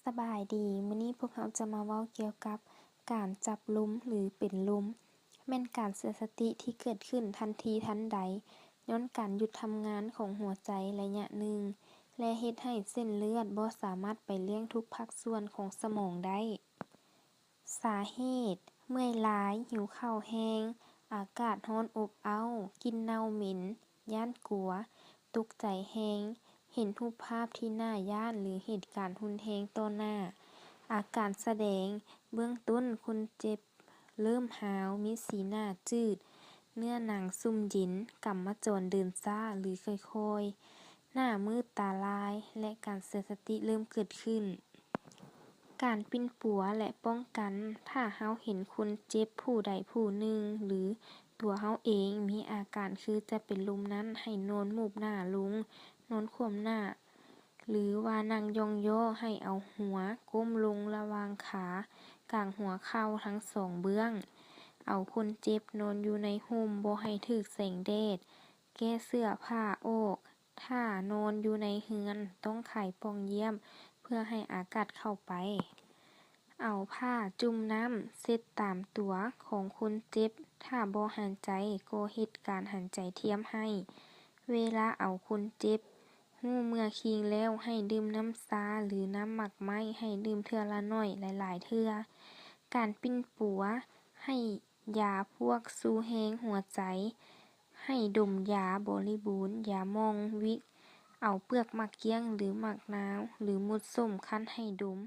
ສະບາຍດີ, ມື້ນີ້ພວກເຮົາຈະມາເວົ້າກ່ຽວກັບການຈັບລົມ ຫຼື ເປັນລົມ. ແມ່ນການເສຍສະຕິທີ່ເກີດຂຶ້ນທັນທີທັນໃດ ຍ້ອນການຢຸດທຳງານຂອງຫົວໃຈໄລຍະໜຶ່ງ ແລະ ເຮັດໃຫ້ເສັ້ນເລືອດບໍ່ສາມາດໄປລ້ຽງທຸກພາກສ່ວນຂອງສະໝອງໄດ້. ສາເຫດ: ເມື່ອຍຫຼາຍ, ຫິວເຂົ້າແຮງ, ອາກາດຮ້ອນອົບເອົ້າ, ກິ່ນເນົ່າເໝັນ, ຢ້ານກົວ, ຕົກໃຈແຮງ, ເຫັນຮູບພາບທີ່ໜ້າຢ້ານ ຫຼື ເຫດການຮຸນແຮງຕໍ່ໜ້າ. ອາການສະແດງ: ເບື້ອງຕົ້ນຄົນເຈັບເລີ່ມຫາວ, ມີສີໜ້າຈືດ, ເນື້ອໜັງຊຸ່ມເຢັນ, ກຳມະຈອນເດີນຊ້າ ຫຼື ຄ່ອຍໆ, ໜ້າມືດຕາລາຍ ແລະ ການເສຍສະຕິເລີ່ມເກີດຂຶ້ນ. ການປິ່ນປົວ ແລະ ປ້ອງກັນ: ຖ້າເຮົາເຫັນຄົນເຈັບຜູ້ໃດຜູ້ໜຶ່ງ ຫຼື ຕົວເຮົາເອງມີອາການຄືຈະເປັນລົມນັ້ນ, ໃຫ້ນອນໝູບໜ້າລົງ, ນອນຂວ້ຳໜ້າ ຫຼືວ່ານັ່ງຢ່ອງຍໍ, ໃຫ້ເອົາຫົວກົ້ມລົງລະຫວ່າງຂາກາງຫົວເຂົ່າທັງສອງເບື້ອງ. ເອົາຄົນເຈັບນອນຢູ່ໃນຮົ່ມ, ບໍ່ໃຫ້ຖືກແສງແດດ. ແກ້ເສື້ອຜ້າອອກ. ຖ້ານອນຢູ່ໃນເຮືອນ, ຕ້ອງໄຂປ່ອງຢ້ຽມເພື່ອໃຫ້ອາກາດເຂົ້າໄປ. ເອົາຜ້າຈຸ່ມນ້ຳເຊັດຕາມຕົວຂອງຄົນເຈັບ, ຖ້າບໍ່ຫາຍໃຈກໍເຮັດການຫາຍໃຈທຽມໃຫ້. ເວລາເອົາຄົນເຈັບ, ຮູ້ເມື່ອຄີງແລ້ວໃຫ້ດື່ມນ້ຳຊາ ຫຼື ນ້ຳໝາກໄມ້, ໃຫ້ດື່ມເທື່ອລະໜ້ອຍ, ຫຼາຍໆເທື່ອ. ການປິ່ນປົວ: ໃຫ້ຢາພວກຊູແຮງຫົວໃຈ, ໃຫ້ດົມຢາບໍລິບູນ, ຢາໝອງວິກ, ເອົາເປືອກໝາກກ້ຽງ ຫຼື ໝາກນາວ ຫຼື ໝົດສົ້ມຄັ້ນໃຫ້ດົມ.